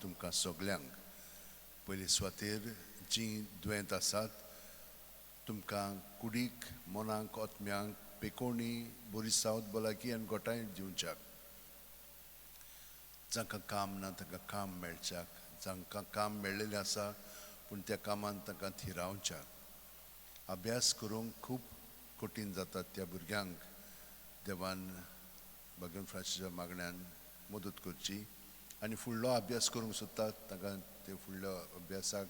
तुमकां सगल्यांक. पयले सुवातेर जीं दुयेंत आसात तुमकां कुडीक, मनाक, आत्म्यांक पेकोणी, बरी सावत, भलायकी आनी गोठाय दिवच्याक. जांकां काम ना तांकां काम मेळच्याक, जांकां काम मेळ्ळेलें आसा पूण त्या कामांत तांकां थिरावच्याक. अभ्यास करूंक खूब कठीण जातात त्या भुरग्यांक देवान भगवान फ्रांसीसाच्या मागण्यान मदत करची आनी फुडलो अभ्यास करूंक सोदतात तांकां ते फुडल्या अभ्यासाक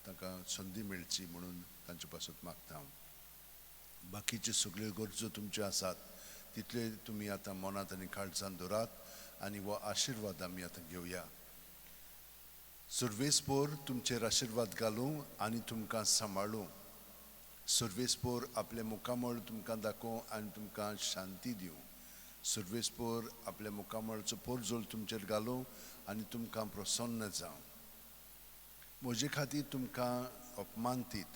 तांकां संदी मेळची म्हणून तांचे पासत मागता हांव. बाकीच्यो सगळ्यो गरजो तुमच्यो आसात तितल्यो तुमी आतां मनांत आनी काळजान दवरात आनी हो आशिर्वाद आमी आतां घेवया. सर्वेस्पोर तुमचेर आशिर्वाद घालूं आनी तुमकां सांबाळूं. सर्वेस्पोर आपलें मुखामळ तुमकां दाखोवं आनी तुमकां शांती दिवं. सर्वेस्पोर आपल्या मुखामळचो पोरजोल तुमचेर घालूं आनी तुमकां प्रसन्न जावं. म्हजे खातीर तुमकां अपमानतीत,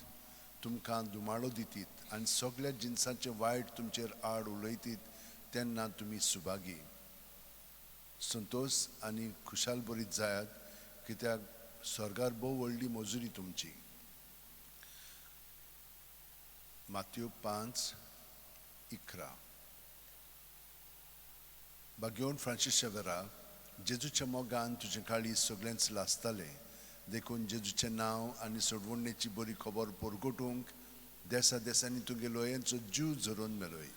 तुमकां दुमाळो दितीत आनी सगळ्या जिनसांचें वायट तुमचेर आड उलयतीत तेन्ना तुमी सुभागी. संतोश आनी खुशाल बरीत जायात कित्याक स्वर्गार भोव व्हडली मजुरी तुमची. मातयो 5:11. बागेवन फ्रांसीस शेवेरा, जेजूच्या मोगान तुजें काळीज सगळेंच लासतालें, देखून जेजूचें नांव आनी सोडवणेची बरी खबर परगटूंक देसा देसांनी तुगे लोयांचो जीव झरोवन मेलोय.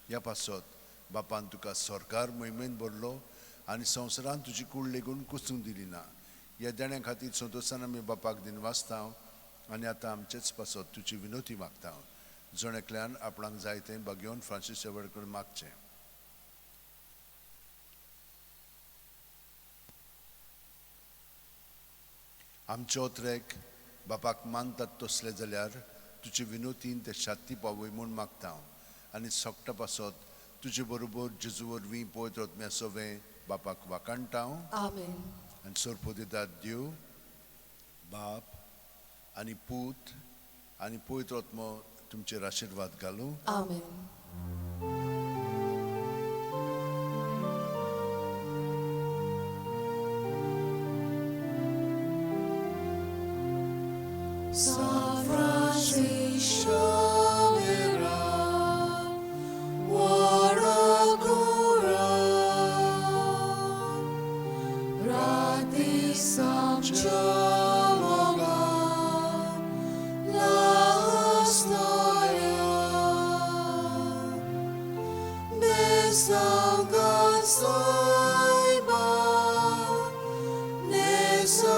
ह्या पासत बापान तुका सरकार मोहिमेन भरलो आनी संवसारान तुजी कूड लेगून कुसूंक दिली ना. ह्या देण्या खातीर संतोशान आमी बापाक दिनवासता आनी आतां आमचेच पासत तुजी विनोती मागता. जण एकल्यान आपणाक जाय तें बागेवन फ्रांसीस शेवर कडेन मागचें. आमचे ओत्रेक बापाक मानतात तसले जाल्यार तुजे विनोतीन ते शाती पावय म्हूण मागता आनी सोकटा पासत तुजे बरोबर जेजू वरवीं पवित्र आत्म्या सवें बापाक वाखाणटा. आमेन. आनी सोरपोदितात देव बाप आनी पूत आनी पवित्र आत्मो तुमचेर आशिर्वाद घालूं. आमेन. San Francis Xavier, Waragura, Rati Samchaloga, Lastoya, Besanga Saiba, Nesa.